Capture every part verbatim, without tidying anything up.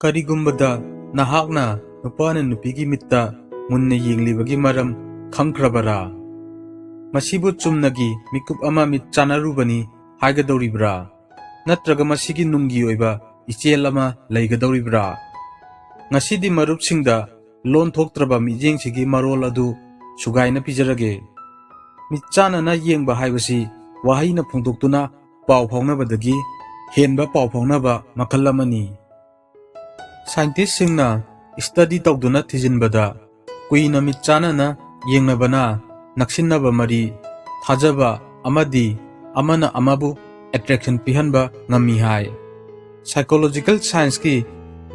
ꯀꯔꯤꯒꯨꯝꯕꯗ ꯅꯍꯥꯛꯅ ꯅꯨꯄꯥꯅ ꯅꯨꯄꯤꯒꯤ ꯃꯤꯠꯇ ꯃꯨꯟꯅ ꯌꯦꯡꯂꯤꯕꯒꯤ ꯃꯔꯝ ꯈꯪꯈ꯭ꯔꯕꯔꯥ? ꯃꯁꯤꯕꯨ ꯆꯨꯝꯅꯒꯤ ꯃꯤꯀꯨꯞ ꯑꯃ ꯃꯤꯠ ꯆꯥꯟꯅꯔꯨꯕꯅꯤ ꯍꯥꯏꯒꯗꯧꯔꯤꯕ꯭ꯔꯥ? ꯅꯠꯇ꯭ꯔꯒ ꯃꯁꯤꯒꯤ ꯅꯨꯡꯒꯤ ꯑꯣꯏꯕ ꯏꯆꯦꯜ ꯑꯃ ꯂꯩꯒꯗꯧꯔꯤꯕ꯭ꯔꯥ? ꯉꯁꯤꯗꯤ ꯃꯔꯨꯞꯁꯤꯡꯗ ꯂꯣꯟ ꯊꯣꯛꯇ꯭ꯔꯕ ꯃꯤꯠꯌꯦꯡꯁꯤꯒꯤ ꯃꯔꯣꯜ ꯑꯗꯨ ꯁꯨꯒꯥꯏꯅ ꯄꯤꯖꯔꯒꯦ꯫ ꯃꯤꯠ ꯆꯥꯟꯅꯅ ꯌꯦꯡꯕ ꯍꯥꯏꯕꯁꯤ ꯋꯥꯍꯩꯅ ꯐꯣꯡꯗꯣꯛꯇꯨꯅ ꯄꯥꯎ ꯐꯥꯎꯅꯕꯗꯒꯤ ꯍꯦꯟꯕ ꯄꯥꯎ ꯐꯥꯎꯅꯕ ꯃꯈꯜ ꯑꯃꯅꯤ꯫ ꯁꯥꯏꯟꯇꯤꯁꯁꯤꯡꯅ ꯁ꯭ꯇꯗꯤ ꯇꯧꯗꯨꯅ ꯊꯤꯖꯤꯟꯕꯗ, ꯀꯨꯏꯅ ꯃꯤꯠ ꯆꯥꯟꯅꯅ ꯌꯦꯡꯅꯕꯅ ꯅꯛꯁꯤꯟꯅꯕ ꯃꯔꯤ, ꯊꯥꯖꯕ ꯑꯃꯗꯤ ꯑꯃꯅ ꯑꯃꯕꯨ ꯑꯦꯇ꯭ꯔꯦꯛꯁꯟ ꯄꯤꯍꯟꯕ ꯉꯝꯃꯤ ꯍꯥꯏ꯫ ꯁꯥꯏꯀꯣꯂꯣꯖꯤꯀꯦꯜ ꯁꯥꯏꯟꯁꯀꯤ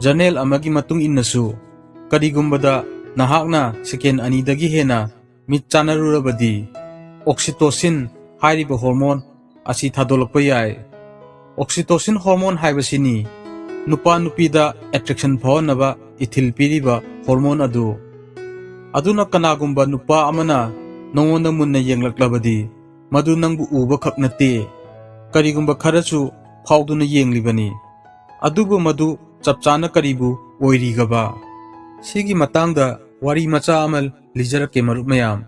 ꯖꯔꯅꯦꯜ ꯑꯃꯒꯤ ꯃꯇꯨꯡ ꯏꯟꯅꯁꯨ, ꯀꯔꯤꯒꯨꯝꯕꯗ ꯅꯍꯥꯛꯅ ꯁꯦꯀꯦꯟ ꯑꯅꯤꯗꯒꯤ ꯍꯦꯟꯅ ꯃꯤꯠ ꯆꯥꯟꯅꯔꯨꯔꯕꯗꯤ, ꯑꯣꯛꯁꯤꯇꯣꯁꯤꯟ ꯍꯥꯏꯔꯤꯕ ꯍꯣꯔꯃꯣꯟ ꯑꯁꯤ ꯊꯥꯗꯣꯛꯂꯛꯄ ꯌꯥꯏ꯫ ꯑꯣꯛꯁꯤꯇꯣꯁꯤꯟ ꯍꯣꯔꯃꯣꯟ ꯍꯥꯏꯕꯁꯤꯅꯤ ꯅꯨꯄꯥ ꯅꯨꯄꯤꯗ ꯑꯦꯇ꯭ꯔꯦꯛꯁꯟ ꯐꯥꯎꯍꯟꯅꯕ ꯏꯊꯤꯜ ꯄꯤꯔꯤꯕ ꯍꯣꯔꯃꯣꯟ ꯑꯗꯨ꯫ ꯑꯗꯨꯅ ꯀꯅꯥꯒꯨꯝꯕ ꯅꯨꯄꯥ ꯑꯃꯅ ꯅꯉꯣꯟꯗ ꯃꯨꯟꯅ ꯌꯦꯡꯂꯛꯂꯕꯗꯤ, ꯃꯗꯨ ꯅꯪꯕꯨ ꯎꯕ ꯈꯛ ꯅꯠꯇꯦ, ꯀꯔꯤꯒꯨꯝꯕ ꯈꯔꯁꯨ ꯐꯥꯎꯗꯨꯅ ꯌꯦꯡꯂꯤꯕꯅꯤ꯫ ꯑꯗꯨꯕꯨ ꯃꯗꯨ ꯆꯞ ꯆꯥꯅ ꯀꯔꯤꯕꯨ ꯑꯣꯏꯔꯤꯒꯕ? ꯁꯤꯒꯤ ꯃꯇꯥꯡꯗ ꯋꯥꯔꯤ ꯃꯆꯥ ꯑꯃ ꯂꯤꯖꯔꯛꯀꯦ, ꯃꯔꯨꯞ ꯃꯌꯥꯝ꯫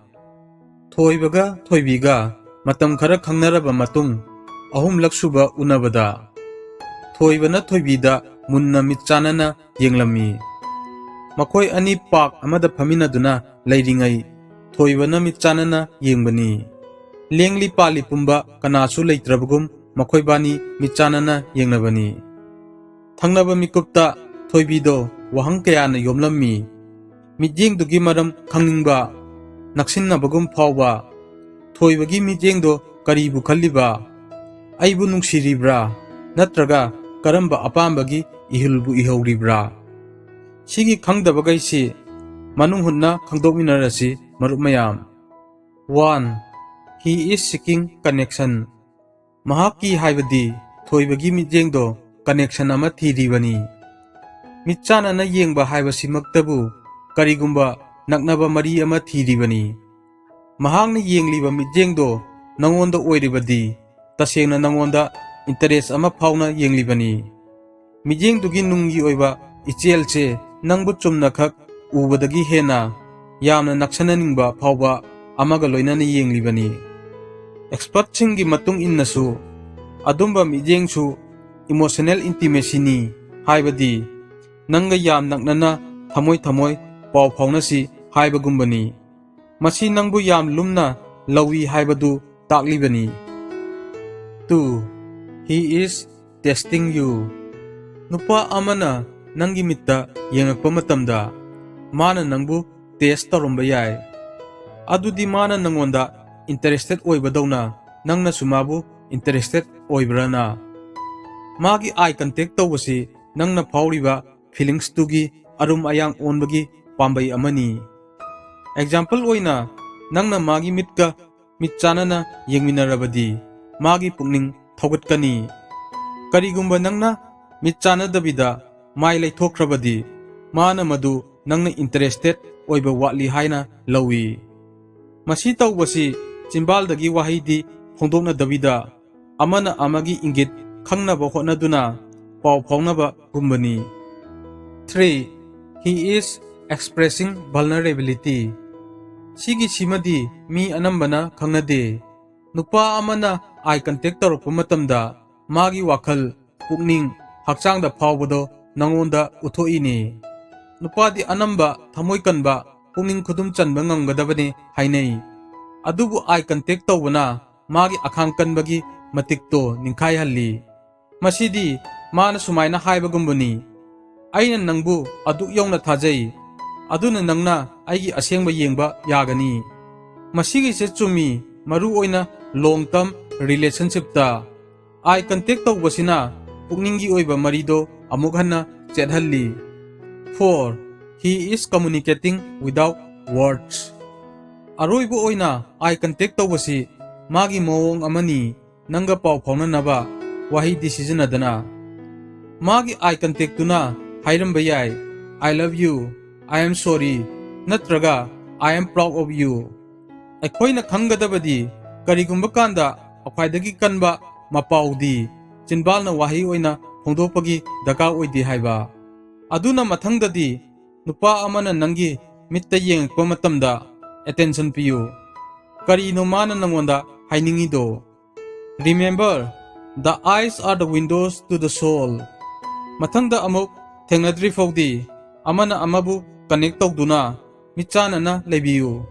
ꯊꯣꯏꯕꯒ ꯊꯣꯏꯕꯤꯒ ꯃꯇꯝ ꯈꯔ ꯈꯪꯅꯔꯕ ꯃꯇꯨꯡ, ꯑꯍꯨꯝꯂꯛ ꯁꯨꯕ ꯎꯅꯕꯗ, ꯊꯣꯏꯕꯅ ꯊꯣꯏꯕꯤꯗ ꯃꯨꯟꯅ ꯃꯤꯠ ꯆꯥꯟꯅꯅ ꯌꯦꯡꯂꯝꯃꯤ꯫ ꯃꯈꯣꯏ ꯑꯅꯤ ꯄꯥꯔꯛ ꯑꯃꯗ ꯐꯝꯃꯤꯟꯅꯗꯨꯅ ꯂꯩꯔꯤꯉꯩ, ꯊꯣꯏꯕꯅ ꯃꯤꯠ ꯆꯥꯟꯅꯅ ꯌꯦꯡꯕꯅꯤ꯫ ꯂꯦꯡꯂꯤ ꯄꯥꯜꯂꯤ ꯄꯨꯝꯕ ꯀꯅꯥꯁꯨ ꯂꯩꯇ꯭ꯔꯕꯒꯨꯝ ꯃꯈꯣꯏꯕꯥꯅꯤ ꯃꯤꯠ ꯆꯥꯟꯅꯅ ꯌꯦꯡꯅꯕꯅꯤ꯫ ꯊꯪꯅꯕ ꯃꯤꯀꯨꯞꯇ ꯊꯣꯏꯕꯤꯗꯣ ꯋꯥꯍꯪ ꯀꯌꯥꯅ ꯌꯣꯝꯂꯝꯃꯤ꯫ ꯃꯤꯠꯌꯦꯡꯗꯨꯒꯤ ꯃꯔꯝ ꯈꯪꯅꯤꯡꯕ, ꯅꯛꯁꯤꯟꯅꯕꯒꯨꯝ ꯐꯥꯎꯕ꯫ ꯊꯣꯏꯕꯒꯤ ꯃꯤꯠꯌꯦꯡꯗꯣ ꯀꯔꯤꯕꯨ ꯈꯜꯂꯤꯕ? ꯑꯩꯕꯨ ꯅꯨꯡꯁꯤꯔꯤꯕ꯭ꯔꯥ? ꯅꯠꯇ꯭ꯔꯒ ꯀꯔꯝꯕ ꯑꯄꯥꯝꯕꯒꯤ ꯏꯍꯨꯜꯕꯨ ꯏꯍꯧꯔꯤꯕ꯭ꯔꯥ? ꯁꯤꯒꯤ ꯈꯪꯗꯕꯈꯩꯁꯤ ꯃꯅꯨꯡ ꯍꯨꯠꯅ ꯈꯪꯗꯣꯛꯃꯤꯟꯅꯔꯁꯤ, ꯃꯔꯨꯞ ꯃꯌꯥꯝ꯫ One, he is seeking connection. ꯃꯍꯥꯛꯀꯤ ꯍꯥꯏꯕꯗꯤ ꯊꯣꯏꯕꯒꯤ ꯃꯤꯠꯌꯦꯡꯗꯣ ꯀꯅꯦꯛꯁꯟ ꯑꯃ ꯊꯤꯔꯤꯕꯅꯤ꯫ ꯃꯤꯠ ꯆꯥꯟꯅꯅ ꯌꯦꯡꯕ ꯍꯥꯏꯕꯁꯤꯃꯛꯇꯕꯨ ꯀꯔꯤꯒꯨꯝꯕ ꯅꯛꯅꯕ ꯃꯔꯤ ꯑꯃ ꯊꯤꯔꯤꯕꯅꯤ꯫ ꯃꯍꯥꯛꯅ ꯌꯦꯡꯂꯤꯕ ꯃꯤꯠꯌꯦꯡꯗꯣ ꯅꯉꯣꯟꯗ ꯑꯣꯏꯔꯤꯕꯗꯤ, ꯇꯁꯦꯡꯅ ꯅꯉꯣꯟꯗ ꯏꯟꯇꯔꯦꯁ ꯑꯃ ꯐꯥꯎꯅ ꯌꯦꯡꯂꯤꯕꯅꯤ꯫ ꯃꯤꯠꯌꯦꯡꯗꯨꯒꯤ ꯅꯨꯡꯒꯤ ꯑꯣꯏꯕ ꯏꯆꯦꯜꯁꯦ ꯅꯪꯕꯨ ꯆꯨꯝꯅꯈꯛ ꯎꯕꯗꯒꯤ ꯍꯦꯟꯅ ꯌꯥꯝꯅ ꯅꯛꯁꯟꯅꯅꯤꯡꯕ ꯐꯥꯎꯕ ꯑꯃꯒ ꯂꯣꯏꯅꯅ ꯌꯦꯡꯂꯤꯕꯅꯤ꯫ ꯑꯦꯛꯁꯄꯔꯠꯁꯤꯡꯒꯤ ꯃꯇꯨꯡ ꯏꯟꯅꯁꯨ ꯑꯗꯨꯝꯕ ꯃꯤꯠꯌꯦꯡꯁꯨ ꯏꯃꯣꯁꯅꯦꯜ ꯏꯟꯇꯤꯃꯦꯁꯤꯅꯤ, ꯍꯥꯏꯕꯗꯤ ꯅꯪꯒ ꯌꯥꯝ ꯅꯛꯅꯅ ꯊꯃꯣꯏ ꯊꯃꯣꯏ ꯄꯥꯎ ꯐꯥꯎꯅꯁꯤ ꯍꯥꯏꯕꯒꯨꯝꯕꯅꯤ꯫ ꯃꯁꯤ ꯅꯪꯕꯨ ꯌꯥꯝ ꯂꯨꯝꯅ ꯂꯧꯏ ꯍꯥꯏꯕꯗꯨ ꯇꯥꯛꯂꯤꯕꯅꯤ꯫ Two, he is testing you. ꯅꯨꯄꯥ ꯑꯃꯅ ꯅꯪꯒꯤ ꯃꯤꯠꯇ ꯌꯦꯡꯉꯛꯄ ꯃꯇꯝꯗ ꯃꯥꯅ ꯅꯪꯕꯨ ꯇꯦꯁ ꯇꯧꯔꯝꯕ ꯌꯥꯏ꯫ ꯑꯗꯨꯗꯤ ꯃꯥꯅ ꯅꯪꯉꯣꯟꯗ ꯏꯟꯇꯔꯦꯁꯇꯦꯠ ꯑꯣꯏꯕꯗꯧꯅ ꯅꯪꯅꯁꯨ ꯃꯥꯕꯨ ꯏꯟꯇꯔꯦꯁꯇꯦꯠ ꯑꯣꯏꯕ꯭ꯔꯥꯅ꯫ ꯃꯥꯒꯤ ꯑꯥꯏ ꯀꯟꯇꯦꯛ ꯇꯧꯕꯁꯤ ꯅꯪꯅ ꯐꯥꯎꯔꯤꯕ ꯐꯤꯂꯤꯡꯁꯇꯨꯒꯤ ꯑꯔꯨꯝ ꯑꯌꯥꯡ ꯑꯣꯟꯕꯒꯤ ꯄꯥꯝꯕꯩ ꯑꯃꯅꯤ꯫ ꯑꯦꯛꯖꯥꯝꯄꯜ ꯑꯣꯏꯅ, ꯅꯪꯅ ꯃꯥꯒꯤ ꯃꯤꯠꯀ ꯃꯤꯠ ꯆꯥꯟꯅꯅ ꯌꯦꯡꯃꯤꯟꯅꯔꯕꯗꯤ ꯃꯥꯒꯤ ꯄꯨꯛꯅꯤꯡ ꯊꯧꯒꯠꯀꯅꯤ꯫ ꯀꯔꯤꯒꯨꯝꯕ ꯅꯪꯅ ꯃꯤꯠ ꯆꯥꯟꯅꯗꯕꯤꯗ ꯃꯥꯏ ꯂꯩꯊꯣꯛꯈ꯭ꯔꯕꯗꯤ ꯃꯥꯅ ꯃꯗꯨ ꯅꯪꯅ ꯏꯟꯇꯔꯦꯁꯇꯦꯠ ꯑꯣꯏꯕ ꯋꯥꯠꯂꯤ ꯍꯥꯏꯅ ꯂꯧꯏ꯫ ꯃꯁꯤ ꯇꯧꯕꯁꯤ ꯆꯤꯝꯕꯥꯜꯗꯒꯤ ꯋꯥꯍꯩꯗꯤ ꯐꯣꯡꯗꯣꯛꯅꯗꯕꯤꯗ ꯑꯃꯅ ꯑꯃꯒꯤ ꯏꯪꯒꯤꯠ ꯈꯪꯅꯕ ꯍꯣꯠꯅꯗꯨꯅ ꯄꯥꯎ ꯐꯥꯎꯅꯕꯒꯨꯝꯕꯅꯤ꯫ Three, he is expressing vulnerability. ꯁꯤꯒꯤꯁꯤꯃꯗꯤ ꯃꯤ ꯑꯅꯝꯕꯅ ꯈꯪꯅꯗꯦ꯫ ꯅꯨꯄꯥ ꯑꯃꯅ ꯑꯥꯏ ꯀꯟꯇꯦꯛ ꯇꯧꯔꯛꯄ ꯃꯇꯝꯗ ꯃꯥꯒꯤ ꯋꯥꯈꯜ, ꯄꯨꯛꯅꯤꯡ, ꯍꯛꯆꯥꯡꯗ ꯐꯥꯎꯕꯗꯣ ꯅꯉꯣꯟꯗ ꯎꯠꯊꯣꯛꯏꯅꯦ꯫ ꯅꯨꯄꯥꯗꯤ ꯑꯅꯝꯕ ꯊꯃꯣꯏ ꯀꯟꯕ, ꯄꯨꯛꯅꯤꯡ ꯈꯨꯗꯨꯝ ꯆꯟꯕ ꯉꯝꯒꯗꯕꯅꯤ ꯍꯥꯏꯅꯩ꯫ ꯑꯗꯨꯕꯨ ꯑꯥꯏ ꯀꯟꯇꯦꯛ ꯇꯧꯕꯅ ꯃꯥꯒꯤ ꯑꯈꯥꯡ ꯀꯟꯕꯒꯤ ꯃꯇꯤꯛꯇꯣ ꯅꯤꯡꯈꯥꯏꯍꯜꯂꯤ꯫ ꯃꯁꯤꯗꯤ ꯃꯥꯅ ꯁꯨꯃꯥꯏꯅ ꯍꯥꯏꯕꯒꯨꯝꯕꯅꯤ, "ꯑꯩꯅ ꯅꯪꯕꯨ ꯑꯗꯨꯛ ꯌꯧꯅ ꯊꯥꯖꯩ, ꯑꯗꯨꯅ ꯅꯪꯅ ꯑꯩꯒꯤ ꯑꯁꯦꯡꯕ ꯌꯦꯡꯕ ꯌꯥꯒꯅꯤ"꯫ ꯃꯁꯤꯒꯤꯁꯦ ꯆꯨꯝꯃꯤ, ꯃꯔꯨ ꯑꯣꯏꯅ ꯂꯣꯡ ꯇꯔꯝ ꯔꯤꯂꯦꯁꯟꯁꯤꯞꯇ꯫ ꯑꯥꯏ ꯀꯟꯇꯦꯛ ꯇꯧꯕꯁꯤꯅ ꯄꯨꯛꯅꯤꯡꯒꯤ ꯑꯣꯏꯕ ꯃꯔꯤꯗꯣ ꯑꯃꯨꯛ ꯍꯟꯅ ꯆꯦꯠꯍꯜꯂꯤ꯫ Four, he is communicating without words. ꯑꯔꯣꯏꯕ ꯑꯣꯏꯅ ꯑꯥꯏ ꯀꯟꯇꯦꯛ ꯇꯧꯕꯁꯤ ꯃꯥꯒꯤ ꯃꯑꯣꯡ ꯑꯃꯅꯤ, ꯅꯪꯒ ꯄꯥꯎ ꯐꯥꯎꯅꯅꯕ ꯋꯥꯍꯩꯗꯤ ꯁꯤꯖꯤꯟꯅꯗꯅ꯫ ꯃꯥꯒꯤ ꯑꯥꯏ ꯀꯟꯇꯦꯛꯇꯨꯅ ꯍꯥꯏꯔꯝꯕ ꯌꯥꯏ, "I love you", "I am sorry", ꯅꯠꯇ꯭ꯔꯒ "I am proud of you"꯫ ꯑꯩꯈꯣꯏꯅ ꯈꯪꯒꯗꯕꯗꯤ, ꯀꯔꯤꯒꯨꯝꯕ ꯀꯥꯟꯗ ꯈ꯭ꯋꯥꯏꯗꯒꯤ ꯀꯟꯕ ꯃꯄꯥꯎꯗꯤ ꯆꯤꯟꯕꯥꯜꯅ ꯋꯥꯍꯩ ꯑꯣꯏꯅ ꯐꯣꯡꯗꯣꯛꯄꯒꯤ ꯗꯔꯀꯥꯔ ꯑꯣꯏꯗꯦ ꯍꯥꯏꯕ꯫ ꯑꯗꯨꯅ ꯃꯊꯪꯗꯗꯤ ꯅꯨꯄꯥ ꯑꯃꯅ ꯅꯪꯒꯤ ꯃꯤꯠꯇ ꯌꯦꯡꯉꯛꯄ ꯃꯇꯝꯗ attention ꯄꯤꯌꯨ꯫ ꯀꯔꯤꯅꯣ ꯃꯥꯅ ꯅꯪꯉꯣꯟꯗ ꯍꯥꯏꯅꯤꯡꯉꯤꯗꯣ? Remember, the eyes are the windows to the soul. ꯃꯊꯪꯗ ꯑꯃꯨꯛ ꯊꯦꯡꯅꯗ꯭ꯔꯤ ꯐꯥꯎꯗꯤ ꯑꯃꯅ ꯑꯃꯕꯨ connect ꯇꯧꯗꯨꯅ ꯃꯤꯠꯆꯥꯟꯅꯅ ꯂꯩꯕꯤꯌꯨ꯫